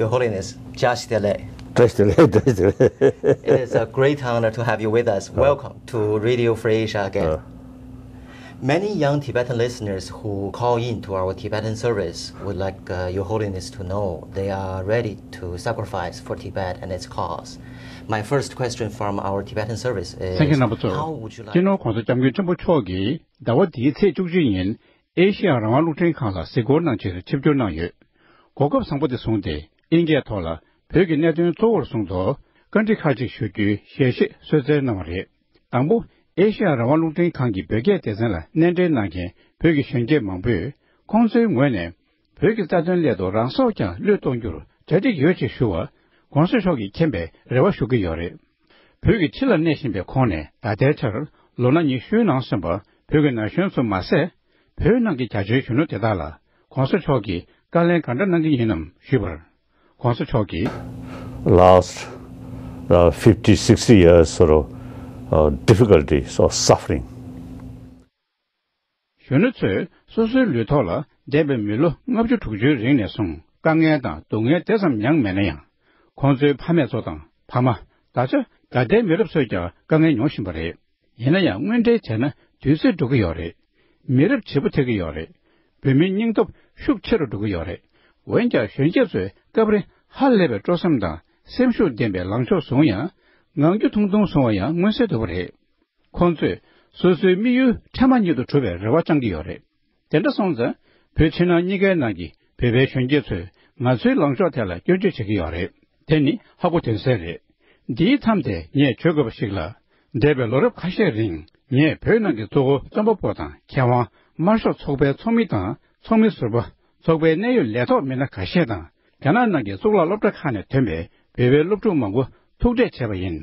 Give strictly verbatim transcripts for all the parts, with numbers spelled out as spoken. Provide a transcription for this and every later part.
Your Holiness, བཀྲ་ཤིས་བདེ་ལེགས། བཀྲ་ཤིས་བདེ་ལེགས། བཀྲ་ཤིས་བདེ་ལེགས། It is a great honor to have you with us. Welcome to Radio Free Asia again. Many young Tibetan listeners who call in to our Tibetan service would like uh, Your Holiness to know they are ready to sacrifice for Tibet and its cause. My first question from our Tibetan service is, Thank you, Namba Tso. How would you like སྤྱི་ནོར་༸གོང་ས་༸སྐྱབས་མགོན་ཆེན་པོ་མཆོག་གིས་ཟླ་བ་འདིའི་ཚེས་བཅུ་གཅིག་ཉིན་ཨེ་ཤེ་ཡ་རང་དབང་རླུང་འཕྲིན་ཁང་ལ་གཟིགས་སྐོར་གནང་ཕྱིར་ཆིབས་བསྒྱུར་གནང་ཡོད། གོ་སྐབས་བཟང་པོ་དེ་བཟུང་སྟེ་ཨིན་སྐད་ཐོག་ལ་བོད་ཀྱི་གནད་དོན་གཙོ་བོར་བཟུང་ཐོག་བཀའ་འདྲི་ཁག་ཅིག་ཞུ་རྒྱུའི་ཞལ་བཞེས་གསོལ་སྩལ་གནང་བ་རེད། དང་པོ། ཨེ་ཤེ་ཡ་རང་དབང་རླུང་འཕྲིན་ཁང་གི་བོད་སྐད་སྡེ་ཚན་ལ་གནས་འབྲེལ་གནང་མཁན་བོད་ཀྱི་གཞོན་སྐྱེས་མང་པོས་ཁོང་ཚོའི་ངོས་ནས་བོད་ཀྱི་རྩ་དོན་སླད་དུ་རང་སྲོག་ཀྱང་བློས་གཏོང་རྒྱུར་གྲ་སྒྲིག་ཡོད་ཅེས་ཞུ་བ་༸གོང་ས་མཆོག་གིས་མཁྱེན་པའི་རེ་བ་ཞུ་གི་ཡོད་རེད། བོད་ཀྱི་ཕྱི་ལ་གནས་བཞིན་པའི་ཁོང་ནས་ད་ལྟའི་ཆར་ལོ་ན་ཉི་ཤུའི་ནང་སོན་པ་བོད་ཀྱི་ན་གཞོན་ཚོ་མ་ཟད། བོད་ནང་གི་རྒྱ་ཆེའི་གཞོན་ནུ་དེ་དག་ལ་༸གོང་ས་མཆོག་གིས་བཀའ་ལན་ག་འདྲ་གནང་གི་ཡིན་ནམ་ཞུས་པར། ༸གོང་ས་མཆོག་གིས། Last uh, fifty, sixty years sort of uh, difficulties or suffering. གཞོན་ནུ་ཚོས་སོ་སོའི་ལུས་ཐོག་ལ་འདས་པའི་མི་ལོ་ལྔ་བཅུ་དྲུག་ཅུའི་རིང་ནས་བཟུང་དཀའ་ངལ་དང་སྡུག་བསྔལ་དེ་ཙམ་མྱངས་མེད་ན་ཡང་། ཁོང་ཚོའི་ཕ་མེས་ཚོ་དང་ཕ་མ། ད་ཆ་ད་ལྟའི་མི་རབས་ཚོས་ཀྱང་དཀའ་ངལ་མྱོང་བཞིན་པ་རེད། ཡིན་ན་ཡང་དངོས་འབྲེལ་བྱས་ན་དུས་ཚོད་འགྲོ་གི་ཡོད་རེད། མི་རབས་བརྗེ་པོ་ཐེབས་ཀྱི་ཡོད་རེད། བོད་མིའི་སྙིང་སྟོབས་ཤུགས་ཆེ་རུ་འགྲོ་གི་ཡོད་རེད། འོན་ཀྱང་གཞོན་སྐྱེས་ཚོས་སྐབས་རེ་ཧ་ལས་པའི་སྤྲོ་སེམས་དང་སེམས་ཤུགས་ལྡན་པའི་ལངས་ཕྱོགས་བཟུང་ཡང་། ངང་རྒྱུད་ཐུང་ཐུང་བཟུང་བ་ཡང་མངོན་གསལ་དོད་པོ་རེད། ཁོང་ཚོས་སོ་སོའི་དམིགས་ཡུལ་འཕྲལ་མ་ཉིད་དུ་གྲུབ་པའི་རེ་བ་བཅང་གི་ཡོད་རེད། དེ་འདྲ་སོང་ཙང་བོད་ཕྱི་ནང་གཉིས་ཀའི་ནང་གི་བོད་པའི་གཞོན་སྐྱེས་ཚོས་ང་ཚོའི་ལངས་ཕྱོགས་དེ་ལ་སྐྱོན་བརྗོད་བྱེད་ཀྱི་ཡོད་རེད། དེ་ནི་ཧ་གོ་དོན་གསལ་རེད། འདིའི་མཚམས་དེ་ངས་བརྗོད་དགོས་པ་ཞིག་ལ། འདས་པའི་ལོ་རབས་ཁ་ཤས་རིང་ངས་བོད་ནང་གི་གཙོ་བོ་རྩོམ་པ་པོ་དང་མཁས་དབང་། དམར་ཤོག་ཚོགས་པའི་ཚོགས་མི་དང་ཚོགས་མི་ཟུར་པ། ཚོགས་པའི་གནད་ཡོད་ལས་ཐོག་མི་སྣ་ཁ་ཤས་དང་རྒྱ་ནག་ནང་གི་གཙུག་ལག་སློབ་གྲྭ་ཁག་ནས་ཐོན་པའི་བོད་པའི་སློབ་ཕྲུག་མང་པོ་ཐུག་འཕྲད་བྱས་པ་ཡིན།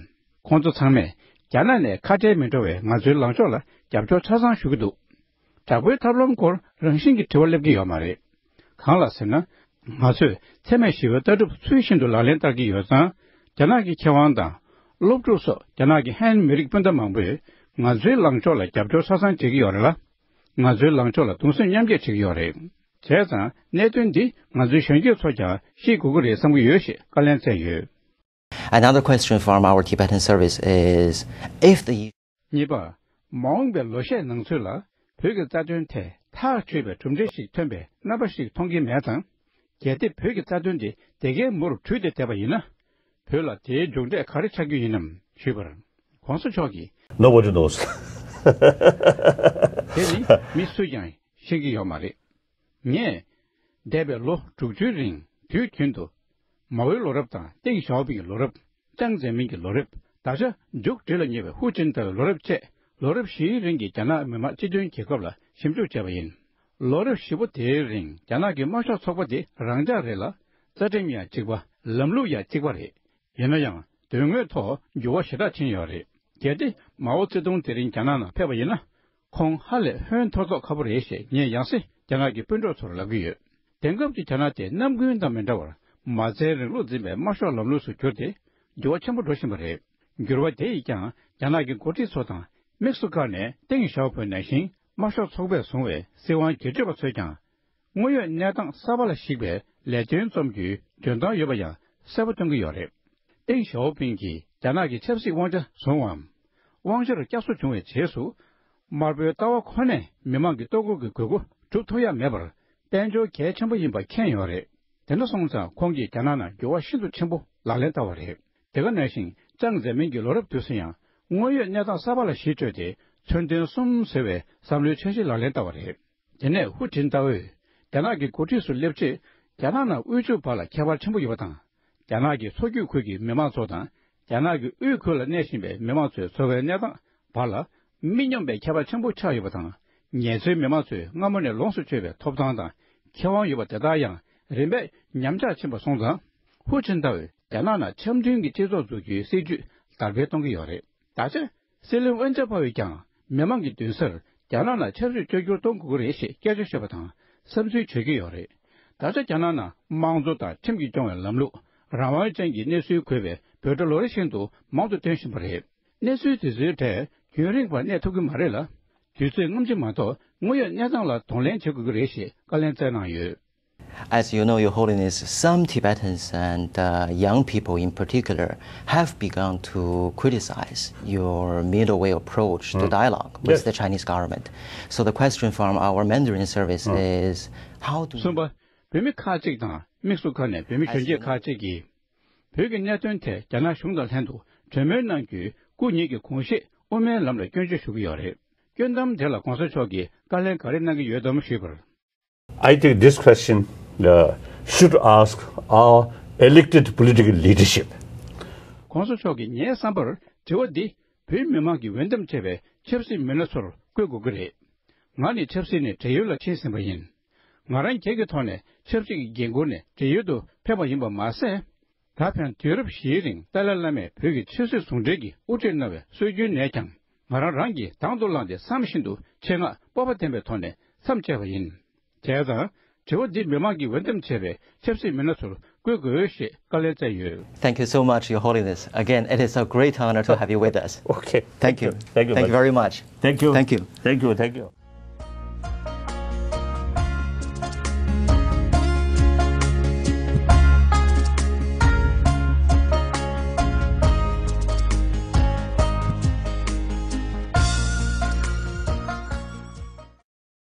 ཁོང་ཚོ་ཚང་མས་རྒྱ་ནག་ནས་ཁ་བྲལ་མི་འགྲོ་བའི་ང་ཚོའི་ལངས་ཕྱོགས་ལ་རྒྱབ་སྐྱོར་ཆ་ཚང་ཞུ་གི་འདུག་དྲག་པོའི་ཐབས་ལམ་སྐོར་རང་བཞིན་གྱིས་དྲི་བ་སླེབས་ཀྱི་ཡོད་མ་རེད། གང་ལགས་ཟེར་ན། ང་ཚོས་འཚེ་མེད་ཞི་བའི་ལྟ་གྲུབ་ཚུལ་བཞིན་དུ་ལག་ལེན་བསྟར་གྱི་ཡོད་ཙང་། རྒྱ་ནག་གི་མཁས་དབང་དང་། སློབ་ཕྲུག་སོགས་རྒྱ་ནག་གི་ཧན་མི་རིགས་སྤུན་ཟླ་མང་པོས་ང་ཚོའི་ལངས་ཕྱོགས་ལ་རྒྱབ་སྐྱོར་ཆ་ཚང་བྱེད་ཀྱི་ཡོད་རེད་ལ། ང་ཚོའི་ལངས་ཕྱོགས་ལ་གདུང་སེམས་མཉམ་སྐྱེད་བྱེད་ཀྱི་ཡོད་རེད། བྱས་ཙང་གནད་དོན་འདི་ང་ཚོའི་གཞོན་སྐྱེས་ཚོ་ཀྱང་ཤེས་དགོས་ཀྱི་རེད་བསམ་གྱི་ཡོད་ཞེས་བཀའ་ལན་སྩལ་ཡོད། Another question from our Tibetan service is, if the གཉིས་པ། མ་འོངས་པའི་ལོ་ཤས་ནང་ཚུད་ལ་བོད་ཀྱི་རྩ་དོན་ཐད་ཐག་ཆོད་པའི་གྲུབ་འབྲས་ཤིག་ཐོན་པའི་རྣམ་པ་ཞིག་མཐོང་གི་མེད་ཙང་། གལ་ཏེ་བོད་ཀྱི་རྩ་དོན་འདི་དེ་གའི་མུར་དྲུད་དེ་བསྡད་པ་ཡིན་ན། བོད་ལ་དེའི་མཇུག་འབྲས་ག་རེ་ཆགས་རྒྱུ་ཡིན་ནམ་ཞུས་པར། ༸གོང་ས་མཆོག་གིས། Nobody knows. དེ་ནི་མི་སུས་ཀྱང་ཤེས་ཀྱི་ཡོད་མ་རེད། ངས་འདས་པའི་ལོ་དྲུག་ཅུའི་རིང་དུས་རྒྱུན་དུ་མའོའི་ལོ་རབས་དང་ཏེང་ཞའོ་ཕིང་གི་ལོ་རབས། ཅང་ཙེ་མིན་གྱི་ལོ་རབས། ད་ཆ་མཇུག་སྒྲིལ་ལ་ཉེ་བའི་ཧུའུ་ཅིན་ཐའོའི་ལོ་རབས་བཅས་ལོ་རབས་བཞིའི་རིང་གི་རྒྱ་ནག་མི་དམངས་སྤྱི་མཐུན་རྒྱལ་ཁབ་ལ་ཞིབ་འཇུག་བྱས་པ་ཡིན། ལོ་རབས་བཞི་པོ་དེའི་རིང་རྒྱ་ནག་གི་དམར་ཤོག་ཚོགས་པ་དེ་རང་འཇགས་རེད་ལ། རྩ་ཁྲིམས་ཡང་གཅིག་པ། ལམ་ལུགས་ཡང་གཅིག་པ་རེད། ཡིན་ན་ཡང་དོན་དངོས་ཐོག་འགྱུར་བ་ཞེ་དྲག་ཕྱིན་ཡོད་རེད། གལ་ཏེ་མའོ་ཙེ་ཏུང་དེ་རིང་རྒྱ་ནག་ནང་ཕེབས་པ་ཡིན་ན། ཁོང་ཧ་ལས་ཧོན་ཐོར་ཚོགས་ཁ་པོ་རེད་ཞེས་ངས་ཡང་སེ་རྒྱ་ནག་གི་སྤུན་གྲོགས་ཚོར་ལབ་ཀྱི་ཡོད། དེང་སྐབས་ཀྱི་རྒྱ་ནག་དེ་གནམ་དགུན་དང་མི་འདྲ་བར་མ་རྩའི་རིང་ལུགས་འཛིན་པའི་དམར་ཤོག་ལམ་ལུགས་སུ་གྱུར་ཏེ་འགྱུར་བ་ཆེན་པོ་འགྲོ་བཞིན་པ་རེད། འགྱུར་བ་དེ་ཡིས་ཀྱང་རྒྱ་ནག་གི་འགོ་ཁྲིད་ཚོ་དང་དམིགས་སུ་བཀར་ནས་ཏེང་ཞའོ་ཕིང་ནང་བཞིན་དམར་ཤོག་ཚོགས་པས་བཟུང་བའི་སྲིད་དབང་སྒེར་གཅོད་པ་ཚོས་ཀྱང་། དངོས་ཡོད་གནས་སྟངས་གསར་པ་ལ་གཞིགས་པའི་ལས་དོན་རྩོམ་རྒྱུའི་འཇོན་ཐང་ཡོད་པ་ཡང་གསལ་པོ་སྟོན་གྱི་ཡོད་རེད། ཏེང་ཞའོ་ཕིང་གིས་རྒྱ་ནག་གི་ཆབ་སྲིད་དབང་ཆ་བཟུང་བའམ། དབང་ཆར་བསྐྱར་གསོ་བྱུང་བའི་རྗེས་སུ། དམར་པོའི་ལྟ་བ་ཁོ་ནས་མི་དམངས་ཀྱི་ལྟོ་གོས་ཀྱི་དགོས་མཁོ་སྒྲུབ་ཐུབ་ཡ་མེད་པར་དཔལ་འབྱོར་གལ་ཆེན་པོ་ཡིན་པ་མཁྱེན་ཡོད་རེད། དེ་འདྲ་སོང་ཙང་ཁོང་གིས་རྒྱ་ནག་ནང་འགྱུར་བ་ཤིན་ཏུ་ཆེན་པོ་ལག་ལེན་བསྟར་བ་རེད། དེ་ག་ནང་བཞིན་ཅང་ཙེ་མིན་གྱི་ལོ་རབས་དུས་སུ་ཡང་དངོས་ཡོད་གནས་སྟངས་གསར་པ་ལ་གཞི་བཅོལ་ཏེ་མཚོན་དོན་གསུམ་ཟེར་བའི་བསམ་བློའི་འཆར་གཞི་ལག་ལེན་བསྟར་བ་རེད། དེ་ནས་ཧུའུ་ཅིན་ཐའོས་རྒྱ་ནག་གི་འགོ་ཁྲིད་སུ་སླེབས་རྗེས་རྒྱ་ནག་ནང་དབུལ་ཕྱུག་བར་ལ་ཁྱད་པར་ཆེན་པོ་ཡོད་པ་དང་། རྒྱ་ནག་གི་མཚོ་རྒྱུད་ཁུལ་གྱི་མི་མང་ཚོ་དང་རྒྱ་ནག་གི་དབུས་ཁུལ་ལ་གནས་བཞིན་པའི་མི་མང་ཚོའི་འཚོ་བའི་གནས་སྟངས་བར་ལ་མི་སྙོམས་པའི་ཁྱད་པར་ཆེན་པོ་ཆགས་ཡོད་པ་དང་། ངལ་རྩོལ་མི་མང་ཚོས་སྔ་མོ་ནས་ལོངས་སུ་སྤྱོད་པའི་ཐོབ་ཐང་དང་ཁེ་དབང་ཡོད་པ་དེ་དག་ཡང་རིམ་པས་ཉམས་ཆག་ཕྱིན་པ་སོང་ཙང་། ཧུའུ་ཅིན་ཐའོས་རྒྱ་ནག་ནང་འཆམ་མཐུན་གྱི་སྤྱི་ཚོགས་འཛུགས་རྒྱུའི་སྲིད་ཇུས་དར་སྤེལ་གཏོང་གི་ཡོད་རེད། ད་ཆ། སྲིད་བློན་ཝེན་ཅཱ་ཕའོས་ཀྱང་མི་མང་གི་མདུན་སར་རྒྱ་ནག་ནང་ཆབ་སྲིད་བཅོས་བསྒྱུར་གཏོང་དགོས་ཀྱི་རེད་ཞེས་སྐད་ཆ་ཤོད་པ་དང་བསམ་ཚུལ་བརྗོད་ཀྱི་ཡོད་རེད། ད་ཆ་རྒྱ་ནག་ནང་དམངས་གཙོ་དང་ཁྲིམས་ཀྱིས་སྐྱོང་བའི་ལམ་ལུགས་རང་དབང་ཅན་གྱི་གནས་ཚུལ་འགོད་པའི་འབོད་སྒྲ་ལོ་རེ་བཞིན་དུ་མང་དུ་བཏོན་བཞིན་པ་རེད། གནས་ཚུལ་དེ་ཚོའི་གྲས་རྒྱུན་རིང་བར་གནས་ཐུབ་ཀྱི་མ་རེད་ལ། དུས་ཚོད་སྔ་ཕྱི་མ་གཏོགས་དངོས་ཡོད་གནས་སྟངས་ལ་གདོང་ལེན་བྱེད་དགོས་ཀྱི་རེད་ཞེས་བཀའ་ལན་སྩལ་གནང་ཡོད། As you know, Your Holiness, some Tibetans and uh, young people in particular have begun to criticize your middle way approach to dialogue with the Chinese government. So the question from our Mandarin service is, how do you གསུམ་པ། བོད་མི་ཁག་ཅིག་དང་དམིགས་སུ་བཀར་ནས་བོད་མི་གཞོན་སྐྱེས་ཁག་ཅིག་གིས་བོད་ཀྱི་གནད་དོན་ཐད་རྒྱ་ནག་གཞུང་དང་ལྷན་དུ་གྲོས་མོལ་གནང་རྒྱུའི་སྐུ་ཉིད་ཀྱི་དགོངས་བཞེས་དབུ་མའི་ལམ་ལ་སྐྱོན་བརྗོད་ཞུ་གི་ཡོད་རེད། སྐྱོན་གཏམ་དེ་ལ་གོང་ས་མཆོག་གིས་བཀའ་ལན་ག་རེ་གནང་གི་ཡོད་དམ་ཞུས་པར། I think this question uh, should ask our elected political leadership. གོང་ས་མཆོག་གིས་ངའི་བསམ་པར་དྲི་བ་འདི་བོད་མི་མང་གིས་འོས་འདེམས་བྱས་པའི་ཆབ་སྲིད་མི་སྣ་ཚོར་བཀོད་དགོས་ཀྱི་རེད། ང་ནི་ཆབ་སྲིད་ནས་བགྲེས་ཡོལ་ལ་ཕྱིན་ཟིན་པ་ཡིན། ང་རང་སྒེར་གྱི་ཐོག་ནས་ཆབ་སྲིད་ཀྱི་འགན་འཁུར་ནས་བགྲེས་ཡོལ་དུ་ཕེབས་པ་ཡིན་པ་མ་ཟད། ད་ཕན་དུས་རབས་བཞིའི་རིང་ཏཱ་ལའི་བླ་མས་བོད་ཀྱི་ཆབ་སྲིད་ཟུང་འབྲེལ་གྱི་དབུ་ཁྲིད་གནང་བའི་སྲོལ་རྒྱུན་ནས་ཀྱང་ང་རང་རང་གིས་དང་དུ་བླངས་ཏེ་བསམ་བཞིན་དུ་ཆེད་མངགས་སྤོབས་པ་ལྡན་པའི་ཐོག་ནས་མཚམས་བཅད་པ་ཡིན། བྱས་ཙང་དྲི་བ་འདི་མི་མང་གིས་འོས་འདེམས་བྱས་པའི་ཆབ་སྲིད་མི་སྣ་ཚོར་བཀོད་དགོས་ཞེས་བཀའ་ལན་སྩལ་ཡོད། Thank you so much, Your Holiness. Again, it is a great honor to have you with us. Okay. Thank you. Thank you. Thank you very much. Thank you. Thank you. Thank you.